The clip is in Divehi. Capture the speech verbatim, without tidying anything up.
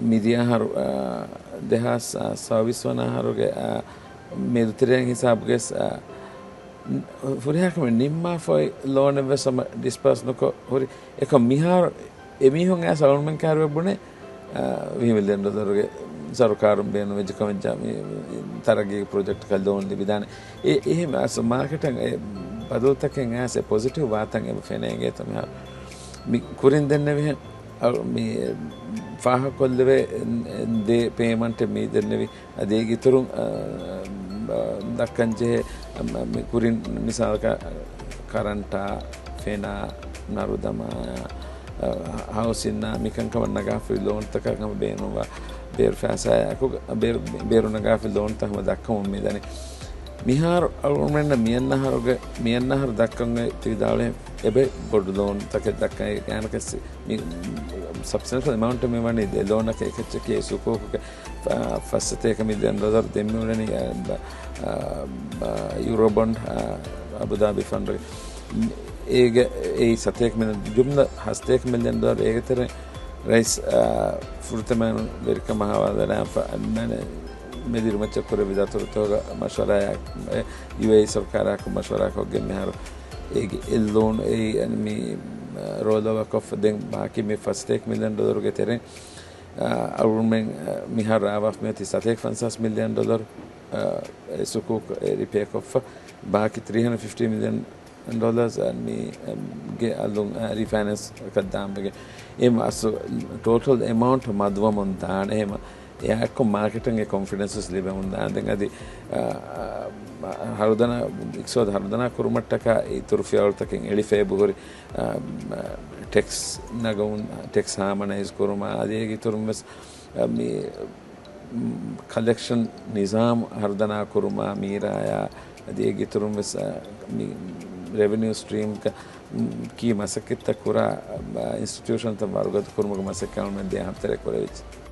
މިދިޔަ އަހަރު، އާ، ދެހާސް ސައުވީސް ވަނަ އަހަރުގެ، އާ، މެދުތެރެއިން ހިސާބުގެސް، އާ، ނ-، ހުރިހާ ކަމެއް ނިންމާފައި ލޯނެއްވެސް ހަމަ ޑިސްބާސް ނުކޮށް ހުރި. އެކަމް މިހާރު އެމީހުން އައިސް އަޅުގަނޑުމެން ކައިރިވެ ބުނެ، އާ، ވިހި މިލިއަން ޑޮލަރުގެ ސަރުކާރުން ބޭނުންވެއްޖެ ކަމަށް ޖާ-، މި، މި ތަރައްގީގެ ޕްރޮޖެކްޓްތަކަށް ލޯން ލިބިދާނެ. އެ، އެހެން އަސް މާކެޓަށް އެ ބަދަލުތަކެއް އައިސް އެ ޕޮޒިޓިވް ވާތަން އެބަ ފެނޭ އިނގޭތޯ މިހާރު. މި ކުރިން ދެންނެވިހެން، އަ، މި ފާހަގަކޮށްލެވޭ ދޭ ޕޭމަންޓެއް މި ދެންނެވި. އަދި އޭގެ އިތުރުން، އަ، ދައްކަންޖެހޭ، މި ކުރިން މިސާލަކަށް ކަރަންޓާ، ފެނާ، ނަރުދަމާ، އަ، ހައުސިންއާ މިކަންކަމަށް ނަގާފައި ލޯންތަކަށް ހަމަ ބޭނުންވާ ބޭރު ފައިސާއާއެކު ބޭރު، ބޭރު ނަގާފައި ލޯންތައް ހަމަ ދައްކަމުން މިދަނީ. މިހާރު އަޅުގަނޑުމެންނަށް މިއަންނަ އަހަރުގެ، މިއަންނަ އަހަރު ދައްކަން އޮތް ތި ވިދާޅުވި އެބަ ބޮޑު ލޯންތަކެއް ދައްކަން ގާނަކަސް މި ސަބްސްޓެންޝަލް އެމައުންޓެއް މި ވަނީ ދެ ލޯނަކަށް އެކައްޗަކީ ސުކޫކުގެ ފަ-، ފައްސަތޭކަ މިލިއަން ޑޮލަރު ދެން މި އުޅެނީ، އަ، ބަ-، އަ، ބަ-، ޔޫރޯ ބޮންޑް، އަ، އަބުދާބީ ފަންޑުގެ. އޭގެ އެއީ ސަތޭކަ މިލިއަން، ޖުމްލަ ހަސަތޭކަ މިލިއަން ޑޮލަރު. އޭގެ ތެރެއިން ރައީސް، އަ، ފުރަތަމަ ވެރިކަމާ ހަވާލުވެ އަންނަ މެދިރިމައްޗަށް ކުރެއްވި ދަތުރުތަކުގަ މަޝްވަރާ، އެ، ޔޫއޭއީ ސަރުކާރާއެކު މަޝްވަރާ ކޮށްގެން މިހާރު އޭގެ އެއް ލޯން އެއީ މި، އަ، ރޯލް އޯވާ ކޮށްފަ ދެން ބާކީ މި ފަސް ސަތޭކަ މިލިއަން ޑޮލަރުގެ ތެރެއިން، އަ، އަޅުގަނޑުމެން، އަ، މިހާރު ރާވާފަ މިއޮތީ ސަތޭކަ ފަންސާސް މިލިއަން ޑޮލަރު، އަ، އެ ސުކޫކު އެ ރިޕޭ ކޮށްފަ، ބާކީ ތްރީ ހަންޑްރެޑް ފިފްޓީ މިލިއަން ޑޮލަރސް މި، އަ، ގެ އަލުން، އަ، ރީފައިނޭންސް އަކަށް ދާން ވެގެން. އެ މަސް ޓޯޓަލް އެމައުންޓް މަދުވަމުން ދާނެ. އެހެމަ އެއާއެކު މާކެޓަށް އެ ކޮންފިޑެންސް ވެސް ލިބެމުން ދާނެ. ދެން އަދި، އަ، އަ، ހަރުދަނާ، އިޤްތިޞާދު ހަރުދަނާ ކުރުމަށްޓަކާ އިތުރު ފިޔަވަޅުތަކެއް އެޅިފަ އެބަހުރި، އަ، އަ، ޓެކްސް ނަގަމުން، ޓެކްސް ހާމަނައިޒް ކުރުމާ، އަދި އޭގެ އިތުރުން ވެސް، އަ، މި، މް، ކަލެކްޝަން ނިޒާމް ހަރުދަނާ ކުރުމާ މީރާޔާ، އަދި އޭގެ އިތުރުން ވެސް، އަ، މި ރެވެނިއު ސްޓްރީމްގަ، މް، ކީ މަސައްކަތްތައް ކުރާ، އަ، އިންސްޓިޓިއުޝަންތައް ވަރުގަދަ ކުރުމުގެ މަސައްކަތް އަޅުމެން ދެ ހަފްތައެއް ކުރެވިއްޖެ.